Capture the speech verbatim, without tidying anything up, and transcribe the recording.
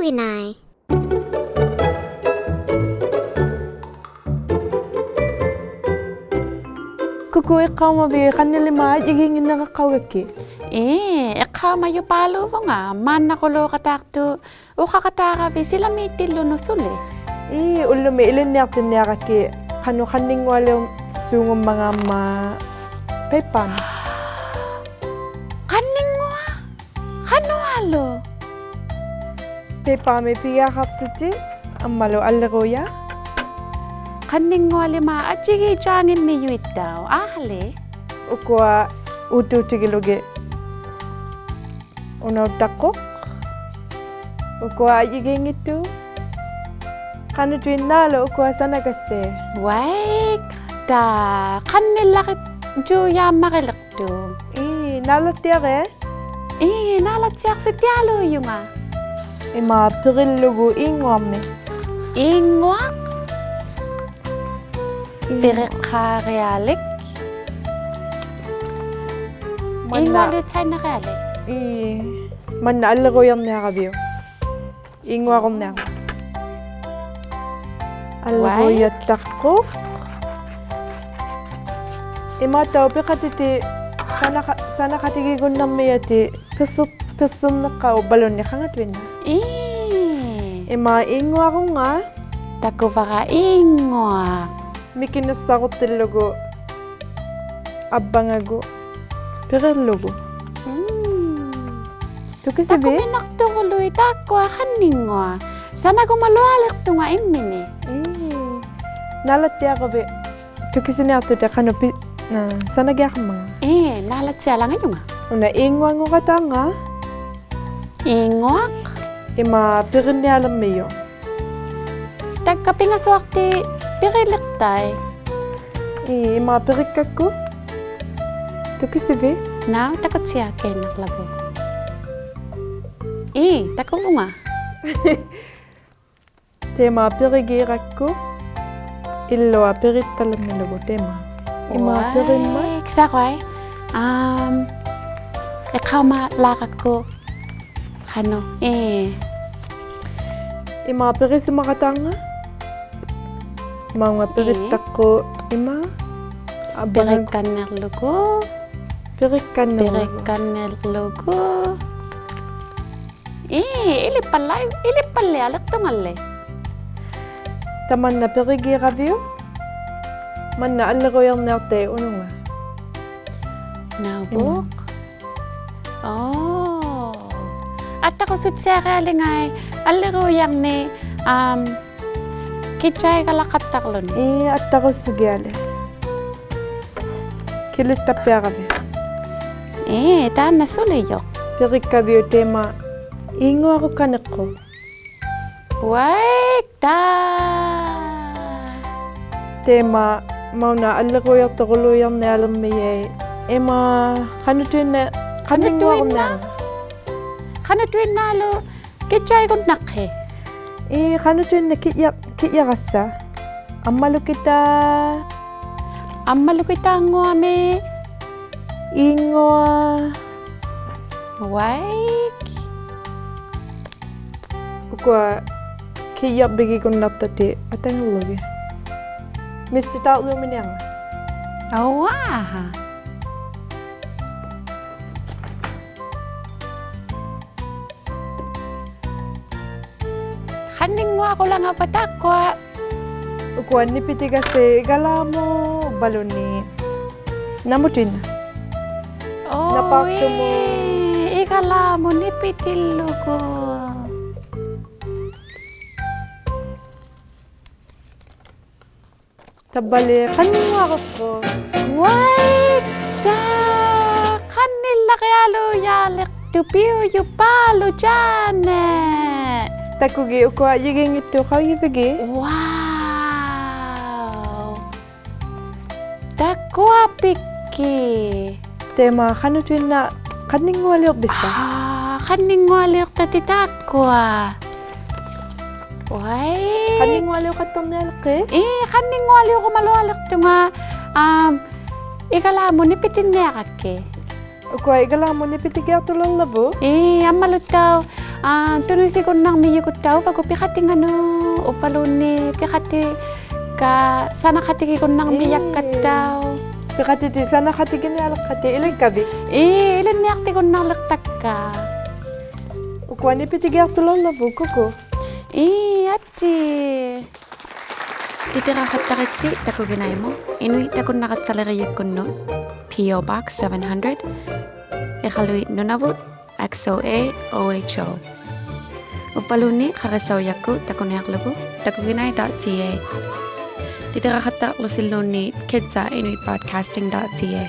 ᖁᔭᓐᓇᐃ. ᑯᑯ, ᐃᖅᑲᐅᒪᕖᑦ ᖃᓂᓕᒫᑦ ᐊᔾᔨᒌᙱᓐᓇᕋᖅᑲᐅᒐᒃᑭᑦ? ᐄ, ᐃᖅᑲᐅᒪᔪᐹᓘᕗᖓ, ᒫᓐᓇᑯᓘᖃᑦᑕᖅᑐᖅ ᐅᖃᖃᑦᑕᕋᕕᑦ ᓯᓚᒦᑎᓪᓗᓄᒃ ᓱᓕ. ᐄ, ᐅᓪᓗᒥ ᐃᓕᓐᓂᐊᖅᑎᓐᓂᐊᕋᒃᑭᑦ ᖃᓄᖅ ᖃᓂᙳᐊᓕᐅᓲᖑᒻᒪᖔᒪ ᐸᐃᑉᐹᒥ. ᖃᓂᙳᐊᖅ? ᖃᓄᐊᓗᒃ? ᐸᐃᑉᐹᒥ ᐱᒋᐊᖃᖅᑐᑎᑦ ᐊᒻᒪᓗ ᐊᓪᓕᕈᔭᖅ. ᖃᓂᙳᐊᓕᒫᑦ ᐊᔾᔨᒌᔮᙱᒻᒥᔪᐃᑦᑕᐅᖅ, ᐊᕼᐊᓕ? ᐅᑯᐊ ᐆᑦᑑᑎᒋᓗᒋᑦ ᐅᓇᐅᑦᑕᖅᑯᖅ. ᐅᑯᐊ ᐊᔾᔨᒌᙱᑦᑐᖅ. ᖃᓄᑐᐃᓐᓈᓗᒃ ᐅᑯᐊ ᓴᓇᒐᔅᓯ. ᐅᐊᐃᒃ, ᑕ, ᖃᓂᓪᓚᕆᔾᔪᔮᒻᒪᕆᓕᖅᑐᖅ. ᐄ, ᓈᓚᑦᑎᐊᕆᑦ? ᐄ, ᓈᓚᑦᑎᐊᖅᓯᑦᑎᐊᓘᔪᖓ. ᐃᒫ ᐱᕆᓪᓗᒍ ᐃᙳᐊᕐᒥᒃ. ᐃᙳᐊᖅ? ᐄ. ᐱᕆᖅᑳᕆᐊᓕᒃ. ᒪᓐᓇ. ᐃᙳᐊᓗ ᑕᐃᓐᓇᕆᐊᓕᒃ. ᐄ. ᒪᓐᓇ ᐊᓪᓕᕈᔭᕐᓂᐊᕋᕕᐅᒃ? ᐃᙳᐊᕈᕐᓂᐊᕋ. ᐅᐊᐃᒃ. ᐊᓪᓕᕈᔭᑦᑕᖅᑯᖅ. ᐃᒫᑦᑕᐅᖅ ᐱᖃᑎᑎᑦ ᓴᓇᖃ-, ᓴᓇᖃᑎᒌᒍᓐᓇᕐᒥᔭᑎᑦ ᐱᖅᓱᖅ-, ᐱᖅᓱᕐᓂᖅᑲᐅᑉ ᐸᓗᓐᓂᒃ ᖃᖓᑐᐃᓐᓇᖅ. ᐄ. ᐃᒫ ᐃᙳᐊᕈᖓ. ᑕᑯᕙᕋ ᐃᙳᐊᖅ. ᒥᑭᓂᖅᓴᕈᑦᑎᓪᓗᒍ ᐊᕝᕙᖓᒍᑦ ᐱᕆᓪᓗᒍ. ᒻᒻ. ᑐᑭᓯᕖᑦ? ᑕᑯᒥᓇᖅᑐᑯᓗᐃᑦ ᑖᒃᑯᐊ ᖃᓂᙳᐊᖅ. ᓴᓇᒍᒪᓗᐊᓕᖅᑐᖓ ᐃᒻᒥᓂᒃ. ᐄ. ᓈᓚᑦᑎᐊᕈᕕᑦ ᑐᑭᓯᓂᐊᖅᑐᑎᑦ ᖃᓄᖅ ᐱ-, ᓇ, ᓴᓇᒋᐊᖃᕐᒪᖔᑦ. ᐄ, ᓈᓚᑦᓯᐊᓚᖓᔪᖓ. ᐅᓇ ᐃᙳᐊᖑᕋᑖᖓ. ᐃᙳᐊᖅ. ᐃᒫ ᐱᕆᓐᓂᐊᓕᕐᒥᔪᖅ. ᑕᒡᒐ ᐱᖓᓱᐊᖅᑎ ᐱᕆᓕᖅᑕᐃᑦ. ᐄ, ᐃᒫ ᐱᕆᒃᑲᒃᑯ. ᑐᑭᓯᕖᑦ? ᓇᐅᒃ ᑕᑯᑦᓯᐊᑲᐃᓐᓇᕐᓚᒍ. ᐄ, ᑕᑯᕗᖓ. ᑕᐃᒪ ᐱᕆᒌᕋᒃᑯ. ᐃᓪᓗᐊ ᐱᕆᑦᑕᓕᕐᒥᓗᒍ ᑕᐃᒪ. ᐃᒫ ᐱᕆᒻᒪᑦ. ᐅᐊᐃ, ᑭᓴᕈᐊᐃ. ᐊᒻ, ᐃᖅᑲᐅᒪᓚᕋᒃᑯ. ᖃᓄᖅ, ᐄ. ᐃᒫ ᐱᕆᓱᒪᖃᑖᖓ. ᒪᐅᖓ ᐱᕆᑦᑕᖅᑯ ᐃᒫ. ᐊᕝᕙᖓ. ᐱᕆᒃᑲᓐᓂᕐᓗᒍ. ᐱᕆᒃᑲᓐᓂᕐᓗᒍ. ᐱᕆᒃᑲᓐᓂᕐᓗᒍ. ᐄ, ᐃᓕᑉᐸᓪᓚ-, ᐃᓕᑉᐸᓪᓕᐊᓕᖅᑐᖓᓕ. ᑕᒪᓐᓇ ᐱᕆᒌᕋᕕᐅᒃ. ᒪᓐᓇ ᐊᓪᓕᕈᔭᕐᓂᐊᖅᑕᐃᑦ ᐅᓄᖓ. ᓇᐅᒃ. ᐃᒫ. ᐆ. ᐊᑦᑕᕈᓱᑦᓯᐊᕆᐊᓕᖓᐃ ᐊᓪᓕᕈᔭᕐᓂᒃ, ᐊᒻ, ᑭᑦᔭᐃᒐᓚᖃᑦᑕᕐᓗᓂ. ᐄ, ᐊᑦᑕᕈᓱᒋᐊᓕᒃ. ᑭᓪᓕᑦᑕᑉᐱᐊᕋᕕᑦ. ᐄ, ᑖᓐᓇ ᓱᓕᔪᖅ. ᐱᕆᒃᑲᕕᐅᒃ ᑕᐃᒪ ᐃᙳᐊᕈᒃᑲᓐᓂᖅᑯᖅ. ᐅᐊᐃᒃ ᑕ. ᑕᐃᒪ ᒪᐅᓇ ᐊᓪᓕᕈᔭᖅᑐᑯᓘᔭᕐᓂᐊᓕᕐᒥᔭᐃᑦ. ᐃᒫ ᖃᓄᑐᐃᓐᓇ-, ᖃᓄᑐᐃᓐᓇ-, ᖃᓄᑐᐃᓐᓇᕐᓗ ᑭᑦᔭᐃᒍᓐᓇᖅᑭᑦ. ᐄ, ᖃᓄᑐᐃᓐᓇᖅ ᑭᑦᔭ-, ᑭᑦᔭᒐᔅᓴᖅ. ᐊᒻᒪᓗᑭᑖ. ᐊᒻᒪᓗᑭᑖᙳᐊᒥᒃ. ᐃᙳᐊ. ᐅᐊᐃᒃ. ᐅᑯᐊ ᑭᑦᔭᕐᕕᒋᒍᓐᓇᖅᑕᑎᑦ ᐊᑕᖏᕐᓗᒋᑦ. ᒥᔅᓯᑕᐅᓗᒥᓂᐊᖓ. ᐊᐅᐊ. ᖃᓂᙳᐊᑯᓚᖓ ᐸᑕᒃᑯᐊ. ᐅᑯᐊ ᓂᐱᑎᒐᔅᓯ ᐃᒐᓛᒧᑦ ᐸᓗᓐᓂᒃ. ᓇᒧᑐᐃᓐᓇᖅ. ᐆ, ᓇᐹᖅᑐᒧᑦ. ᐄ, ᐃᒐᓛᒧᑦ ᓂᐱᑎᓪᓗᒍ. ᑕᕝᕙᓕ ᖃᓂᙳᐊᕈᖅᑯᖅ. ᐅᐊᐃᒃ ᑕ, ᖃᓂᓪᓚᕆᐊᓘᔮᓕᖅᑐᖅ ᐱᐅᔪᐹᓗᒃ ᔮᓂ. ᑕᑯᒋᑦ ᐅᑯᐊ ᐊᔾᔨᒌᙱᑦᑐᖅ ᖃᐅᔨᕕᒋᑦ. Wow. ᑕᑯᐊᐱᒃᑭᑦ. ᑕᐃᒪ ᖃᓄᑐᐃᓐᓇᖅ ᖃᓂᙳᐊᓕᐅᕐᕕᔅᓴᖅ. ᐋ, ᖃᓂᙳᐊᓕᐅᕐᕕᑦ ᑖᒃᑯᐊ. ᐅᐊᐃ. ᖃᓂᙳᐊᓕᐅᖃᑦᑕᕐᓂᐊᓕᖅᑭᑦ? ᐄ, ᖃᓂᙳᐊᓕᐅᕈᒪᓗᐊᓕᖅᑐᖓ, ᐊᒻ, ᐃᒐᓛᒧᑦ ᓂᐱᑎᓐᓂᐊᕋᒃᑭᑦ. ᐅᑯᐊ ᐃᒐᓛᒧᑦ ᓂᐱᑎᒋᐊᖅᑐᓚᐅᕐᓚᕗᑦ? ᐄ, ᐊᒻᒪᓗᑦᑕᐅᖅ, ᐋ, ᑐᓄᓯᒍᓐᓇᕐᒥᔪᒍᑦᑕᐅᖅ ᐅᕙᒍ ᐱᖃᑎᖓᓄᑦ, ᐅᕝᕙᓘᓐᓃᑦ ᐱᖃᑎᒃᑲ ᓴᓇᖃᑎᒋᒍᓐᓇᕐᒥᔭᒃᑲᑦᑕᐅᖅ. ᐄ. ᐱᖃᑎᑎᑦ ᓴᓇᖃᑎᒋᓂᐊᓕᖅᑲᑎᑦ ᐃᓕᖕᒃᑲᕕᑦ? ᐄ, ᐃᓕᓐᓂᐊᖅᑎᒍᓐᓇᓕᖅᑕᒃᑲ. ᐅᑯᐊᓂ ᐱᑎᒋᐊᖅᑐᓚᐅᕐᓚᕗᑦ ᑯᑯ. ᐄ, ᐊᑏ. ᑎᑎᕋᖃᑦᑕᕆᑦᓯ ᑕᑯᒋᓇᐃᒧᑦ, ᐃᓄᐃᑦ ᑕᑯᓐᓇᒐᑦᓴᓕᕆᔨᒃᑯᓐᓄᑦ, P O Box seven hundred, ᐃᖃᓗᐃᑦ ᓄᓇᕗᑦ, X O A O H O. ᐅᕝᕙᓘᓐᓃᑦ ᖃᕆᓴᐅᔭᒃᑯᑦ ᑕᑯᓂᐊᕐᓗᒍ takuginai dot C A. ᑎᑎᕋᖃᑦᑕᕐᓗᓯᓘᓐᓃᑦ kids at inuit broadcasting dot C A.